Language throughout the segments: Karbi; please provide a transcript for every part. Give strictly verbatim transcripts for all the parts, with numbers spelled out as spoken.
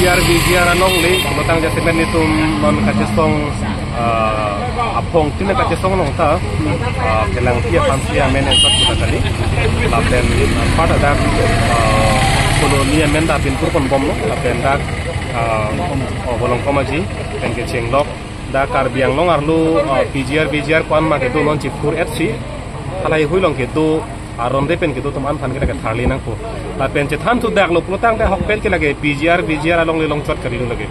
P G R V G R alongle, pulotangte jasemet nelitum non kachesong, ah, aphong tin kachesong along ta, ah, kelang pi aphan si amen ensak kuda kali. Lapen, ah, part adak, ah, Colony amen ta pinpur ponbomlo, lapen dak, ah, oh, Bolongkom Aji, pen kecheng lok, dak Karbi Anglong arlo, ah, P G R V G R ko-an ma kedo non chipur et si, halahei hui along kedo, aron re pen kedo atum an aphan ke lake tharli nangpo. Lapen chethan thudaklo pulotangte ahokpet ke lake P G R V G R alongle along chot kali lake.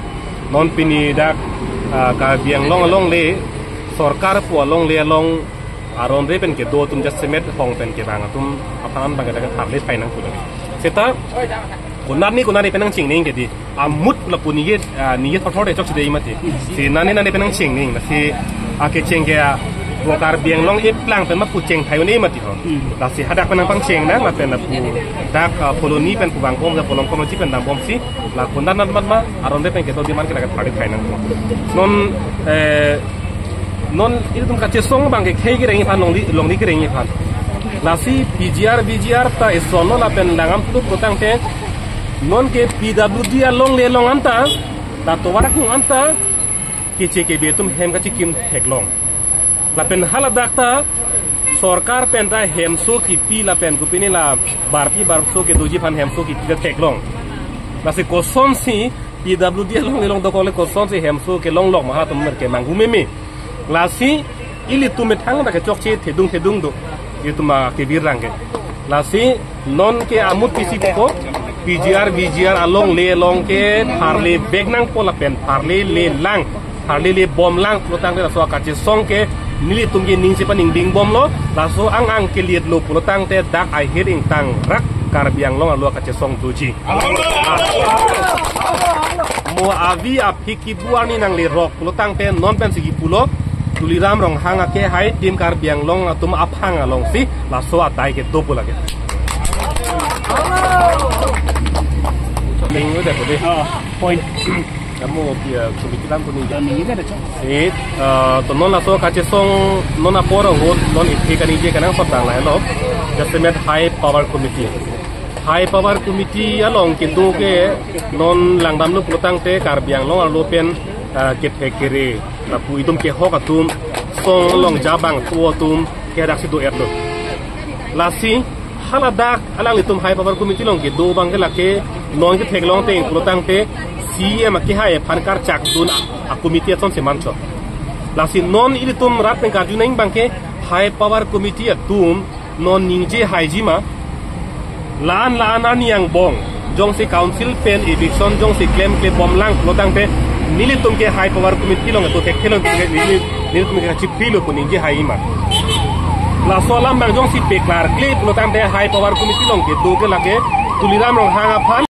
Non pini dak, ah, Karbi Anglong alongle, sorkar pu alongle along aron re pen kedo atum jasemet hong pen kevang atum aphan an abang ke lake tharli thai nangpo lake. Seta konat ni konat ni penang chingning ke di. Amut lapu ningje, ah, ningje thotthot chok chide mati. Si nane nane penang chingning, si akecheng ke, ah, pu Karbi Anglong eplang pen ma pu cheng thai un-e mati ho. Hmm. Lasi hadak penang pangcheng nang, lapen lapu dak, ah, Colony pen pu vangbom, dak Bolongkom Aji pen vangbom si, la konat nat mat ma, aron re pen kedo adim an ke lake tharli thai nangpo. Non, eh, non ilitum kachesong abang ke khei kereng aphan, longri, longri kereng aphan. Lasi P G R V G R ta isonlo lapen langdam tu pulotangte, non ke P W D alongle along anta, la tovar akung anta, keche kebe atum hem kachikim theklong. Lapen haladak ta sorkar pen ta hemso kipi lapen kopine la barpi barso kedoji aphan hemso kipi ta theklong. Lasi kosonsi P W D alongle along dokok le kosonsi hemso kelong lok ma, ha atum mer ke manghu meme. Lasi ilitum methang ta kechokche thedung thedung do. Ilitum ma kebirang ke. Lasi non ke amut pisi ko P G R V G R alongle along ke tharli vek nangpo lapen tharli le lang, tharli le bom lang pulotangte laso akachesong ke nelitum ke ning chepaningding bomlo, laso ang ang keliet lo pulotangte dak ahir ingtang rak Karbi Anglong arlo kachesong doji. Mo avi aphi kibu arni nanglerok pulotangte non pensi kipulo, Tuliram Ronghang akehai Team Karbi Anglong atum aphang alongsi laso adai kedo pu lake. Ning udah boleh. Oh, point. Kamu dia kebetulan punya. Dan ini ada, Cok. Eh, eh, to non laso kachesong non apor ahut non iphi kaningje kanang sotang lahelo. Jasemet High Power Committee. High Power Committee along kedo ke non langdamlo pulotangte Karbi Anglong arlo pen, ah, kethek kere, lapu itum kehok atum, song along jabang tu atum ke daksi do-etlo. Lasi haladak alanglitum High Power Committee along kedo abang ke lake non ketheklong ateng pulotangte C E M akehai aphan karchak dun a, a committee ason si mancho. Lasi non ilitum rat pen karju nang abang ke High Power Committee atum non ningje haiji ma, la-an la-an arni angbong jongsi council pen eviction jongsi klemkle bom lang pulotangte nelitum ke High Power Committee along kedo thekthe lo, neli, nelitum ke kachiphri lo pu ningje hai ma. Laso alam abang jongsi peklarkle pulotangte High Power Committee along kedo ke lake Tuliram Ronghang aphan